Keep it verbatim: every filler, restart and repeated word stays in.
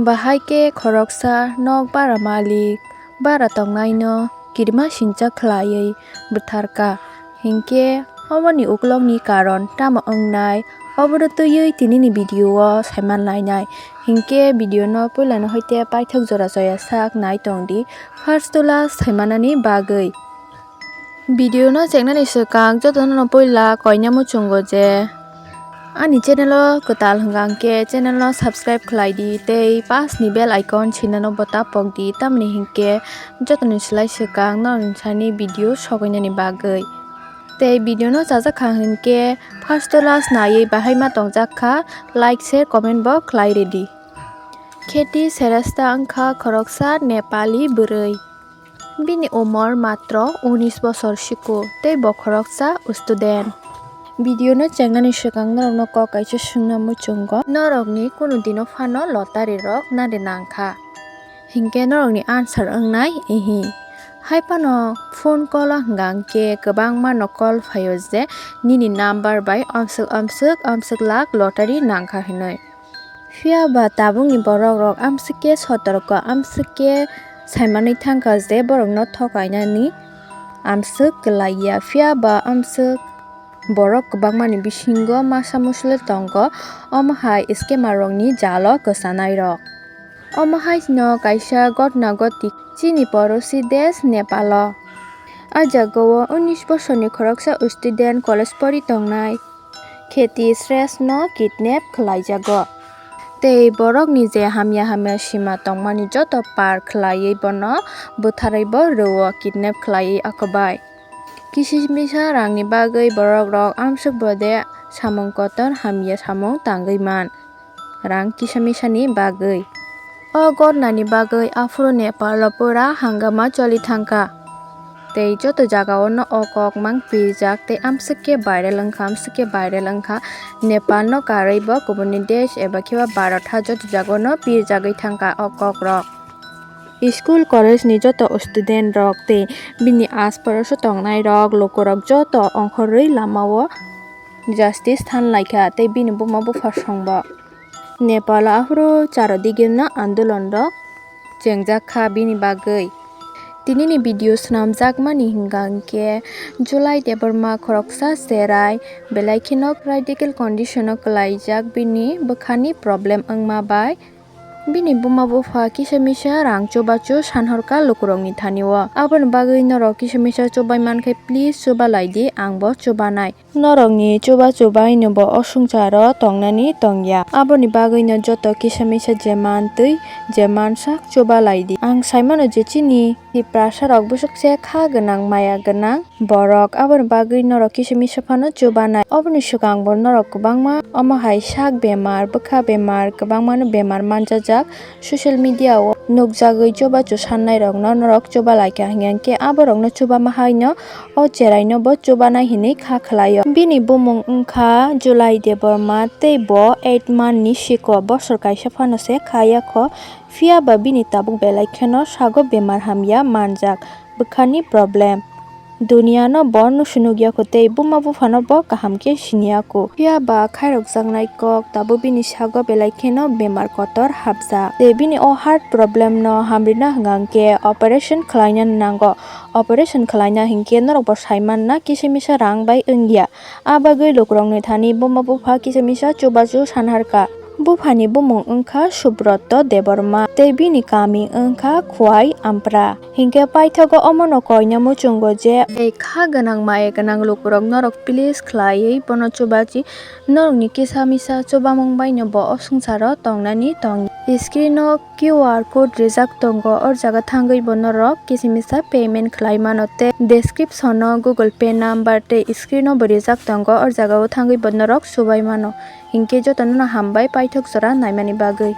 Bahai khe khoroksa nok bara malik bara tongnaino kirima sincha khlaiwi bwtharkha. Hinkhe oboni uklokni karon tamo wngnai, obono twiwi tinini video o saiman lainai. Hinkhe video no puilano hoite paithak jora joya sak nai tongdi, first to last saimanani bagwi. Video no chengnani swkang jotono no puila koina muchungo je ani channel o kwtal hwnkha hinkhe channel no subscribe khlai di tei pas ni bell icon sinano bo tapok di, tamni hinkhe jotoni slai swkang norokni sani video sokoinani bagwi. Tei video no chajak kha hinkhe first to last naiwi bahai ma tongjak kha, like, share, comment bo khlai redi. Kheti Seresta wngkha khoroksa Nepali bwrwi. Bini umor matro unis bosor siko tei bo khoroksa student. Video no chengnani swkang norokno kok kaisa swngna muchungo, norokni kunu dino phano lottery rok nari nangkha? Hinkhe norokni answer wngnai ihi. Hai phano phone call o hwnkha hinkhe kwbangma no call phaio je nini number bai amswk amswk amswk lakh lottery nangkha hinwi. Phiya ba tabukni borok rok amswk khe sotorko, amswk khe saimanwi thangkha je borokno thokainani amswk kwlaiya. Phiya ba amswk borok kwbangmani bisingo masa musule tongo, omo hai scammer rokni jalo kwchanai rok. Omo hai no kaisa gotna goti chini porosi desh Nepal o. A jaga o unis bosorni khoroksa student college pori tongnai. Kheti Shrestha no kidnap khlaijago. Tei borokni je hamya hamya sima tongmani joto par khlaiwi bono bwtharwi bo rwo, kidnap khlaiwi akwbai. Kisi misa rangni bagwi borok rok amswk bode samung kotor hamya samung tangwi man. Rang kisa misani bagwi. O gotnani bagwi aphuru Nepal o pura hangama choli thangkha. Tei joto jagao no o kok mang pirjak tei amswk khe viral wngkha, amswk khe viral wngkha. Nepal no karwi bo kubuni desh eba khe ba Bharat ha joto jagao no pirjagwi thangkha o kok rok. School college ni joto student rok tei bini asparo so tongnai rok, lukurok joto ongkhorwi lama o justice than laikha tei bini buma bupha songbo. Nepal o aphuru charo digirno andolon rok chengjak kha bini bagwi. Tinini video swnamjakmani hwnkha hinkhe July Debbarma khoroksa cherai belai kheno critical condition o kwlaijak bini bwkhani problem wngma bai. Bini buma bupha kisa misa rang chubachu sanhorkha lukurokni thani o. Aboni bagwi norok kisa misa chubai mankhe please chuba laidi, ang bo chubanai. Norokni chubachu baino bo o swngcharo tongnani tongya. Aboni bagwino joto kisa misa je man twi je mansak chuba laidi. Ang saimano je chini Tiprasa rok bwswk se kha gwnang, maya gwnang borok, aboni bagwi norok kisa misa phano chubanai. Oboni swkang bo norok kwbangma omo hai sak bemar, bwkha bemar, kwbangmano bemar manjajak. Social media o nukjagwi chubachu sannai rokno norok chuba laikha hinkhe aborokno chubama haino o cheraino bo chubanai hinwi kha khlaio. Bini bumung wngkha July Debbarma tei bo eight month ni siko bosor kaisa phano se khayakho, phiya ba bini tabuk belai kheno sago bemar hamya manjak, bwkhani problem. Duniya no bo nusu nukya kho tei buma buphano bo kaham khe siniya kho. Phiya ba khairokjaknai kok tabuk bini sago belai kheno bemar kotor hapjak. Tei bini o heart problem no hamrina hwnkha hinkhe operation khlaina nango. Operation khlaina hinkhe norok bo saimanna kisa misa rang bai wngya. A bagwi lukurokni thani buma bupha kisa misa chubachu sanharkha. Buphani bumung wngkha Subrata Debbarma tei bini kami wngkha Khwai Ampra. Hinkhe paithago omono koina muchungo je, ei kha gwnang maya gwnang lukurok norok please khlaiwi bono chubachi, norokni kisa misa chubamung baino bo o swngcharo tongnani tong. Screen o Q R code rijak tongo, o jaga thangwi bo norok kisa misa payment khlai mano tei description o Google Pay number tei screen o bo rijak tongo, o jaga o thangwi bo norok chubai mano. Hinkhe jotono no hambai paithak jora naimani bagwi.